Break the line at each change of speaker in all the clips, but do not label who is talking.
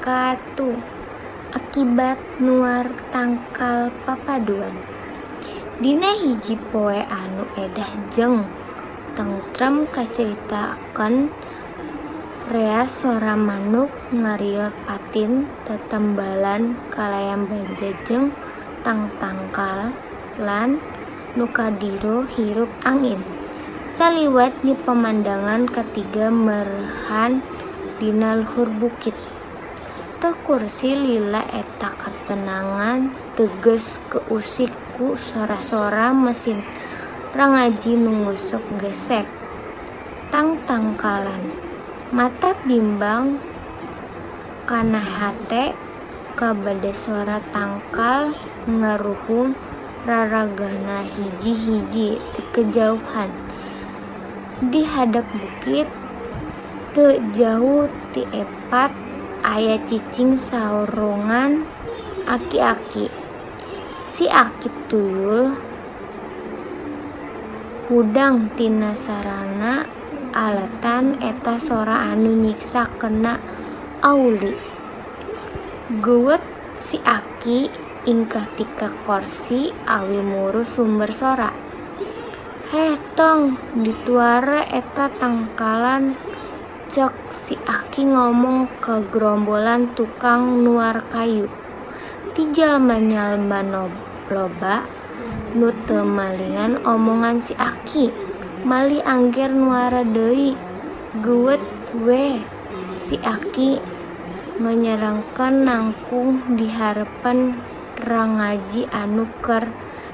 Wabarakatuh. Akibat nuar tangkal papaduan. Dina hiji poe anu edah jeung tentrem kacaritakeun rea sora manuk ngariul patin tetembalan kalayan banja jeung tangtangkalan nu kadiro hirup angin. Saliwat jeung pemandangan katiga merehan dina luhur bukit. Teu kursi lila eta katenangan teges keusik ku sora-sora mesin rangaji nu ngosok gesek tangtangkalan. Mata bimbang kana hate kabade sora tangkal ngaruhum raragana hiji-hiji ti kajauhan. Di hadap bukit teu jauh ti epat aya cicing saorongan aki-aki. Si aki tuyul hudang tina sarana alatan eta sora anu nyiksa kena auli. Geuwet si aki ingkah tika korsi awi muru sumber sora. Heh tong dituara eta tangkalan, cek si aki ngomong ke gerombolan tukang nuar kayu. Ti jalma-jalma loba nu teu malingan omongan si aki, malih angger nuara deui. Geuwet we si aki nganyerengkeun nangkung di hareupeun rangaji anu keur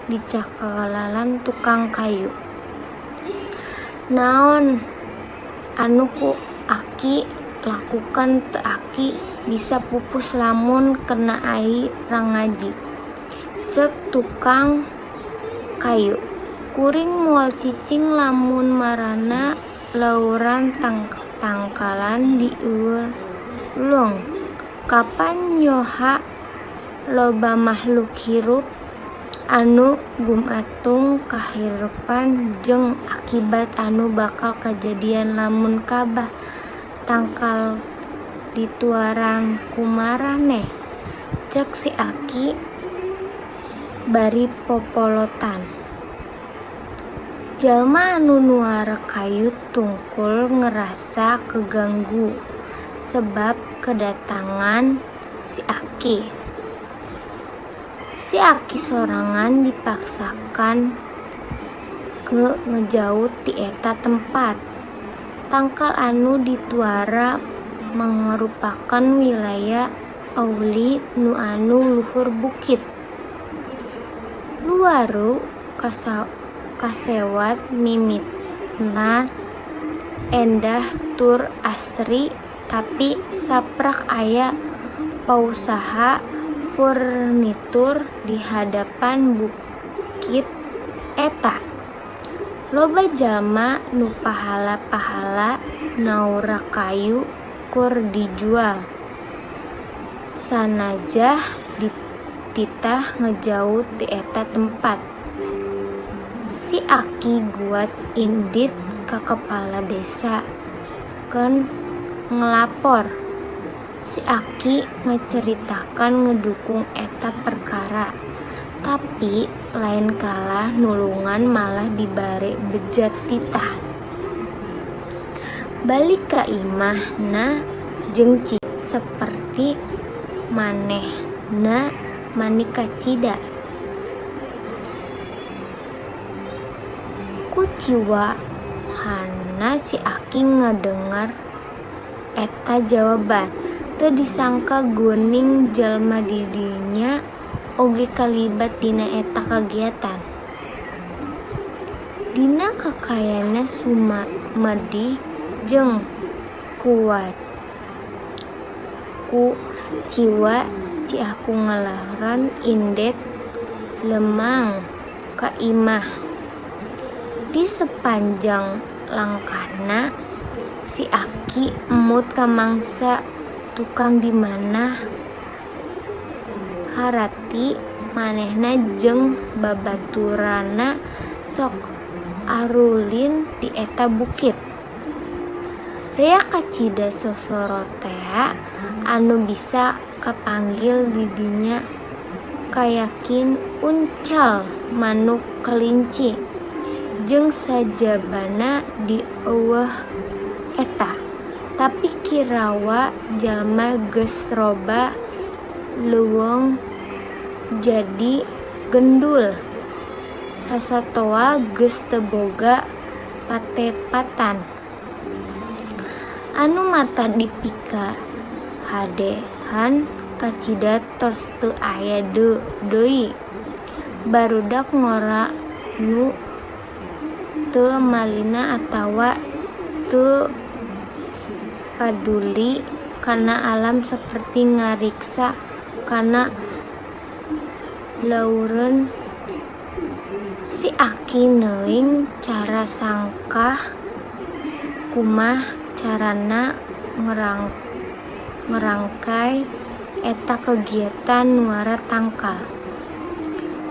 dicakalalan tukang kayu. Naon anu ku aki lakukan teu aki bisa pupus lamun kena ai rangaji, cek tukang kayu. Kuring moal cicing lamun marana lauran tangkalan diulung. Kapan nyoha loba makhluk hirup anu gumatung kahirupan jeung akibat anu bakal kajadian lamun kabah tangkal dituaran ku maraneh, cek si aki bari popolotan. Jalma anu nuara kayu tungkul ngerasa keganggu sebab kedatangan si aki. Si aki sorangan dipaksakan ke ngejauh ti eta tempat. Tangkal anu dituara mangrupakeun wilayah auli nu anu luhur bukit. Luaru kasewat mimitna endah tur asri, tapi saprak aya pausaha furnitur di hadapan bukit eta. Loba jalma nu pahala-pahala naura kayu kur dijual. Sanajah dititah ngejauh ti eta tempat. Si aki guat indit ka kepala desa keun ngelapor. Si aki ngaceritakan ngedukung eta perkara, tapi lain kalah nulungan malah dibare bejat titah. Balik ka imahna jeung seperti manehna manik kacida. Kuciwa hana si aki ngadengar eta jawaban. Teu disangka geuning jalma di dinya oge kalibat dina eta kagiatan. Dina kakayana sumedih jeung ku ciwa ci aku ngalaran indet lemang ka imah. Di sepanjang langkahna si aki emut ka mangsa tukang di mana harati manehna jeung babaturana sok arulin di eta bukit. Rea kacida sosorotea anu bisa kapanggil di dinya kayakin uncal manuk kelinci jeung sajabana di euweuh eta. Tapi kirawa jalma geus loba leuweung jadi gendul. Sasatoa geus teu boga patepatan. Anu mata dipikahadean kacida tos teu aya deui. Barudak ngora nu teu malina atawa teu paduli kana alam saperti ngariksa kana leureun. Si Aki neuing cara sangkah kumaha carana ngerangkai eta kegiatan nuara tangkal.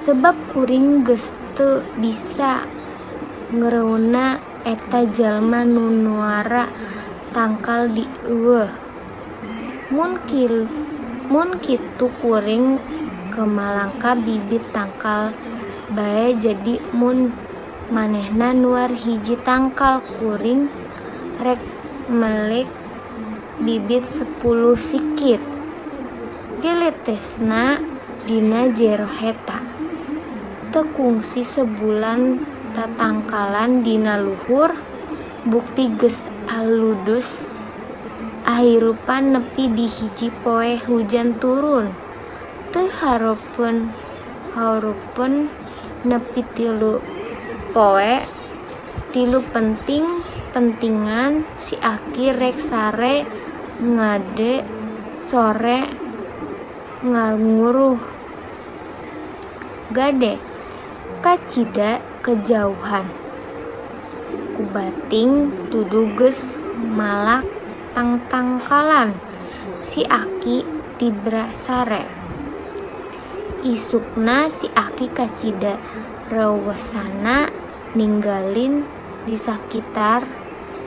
Sebab kuring geus teu bisa ngeureunna eta jalma nu nuara tangkal di euweuh. Mun kitu kuring kemalangka bibit tangkal bae jadi mun manehna nuar hiji tangkal kuring rek melek bibit 10 sikit. Diletesna dina jero heta. Teu kungsi sebulan tatangkalan dina luhur bukti geus aludus ahirupan nepi di hiji poe hujan turun. Teu harupeun nepi 3 poe tilu penting-pentingan si Aki rek sare ngade sore nganguruh gade kacida kejauhan kubating tuduh geus malak tangtangkalan si Aki tibra sare. Isukna si Aki kacida reuwesana ninggalin di sakitar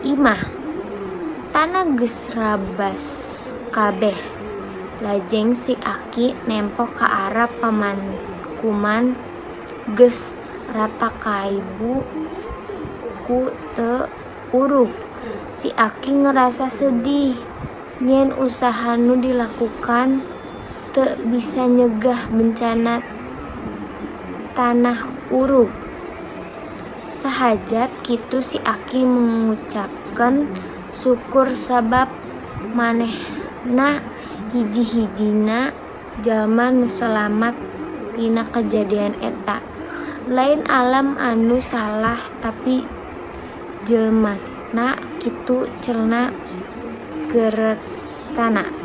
imah. Tanah geus rabas kabeh. Lajeng si Aki nempo ka arah pamankuman geus rata kaibu ku teu urug. Si Aki ngerasa sedih nyen usaha nu dilakukan teu bisa nyegah bencana tanah urug. Sahajat kitu si Aki mengucapkan syukur sabab manehna hiji-hijina jalma nu selamat tina kejadian eta. Lain alam anu salah tapi jelmana kitu celna gerestana.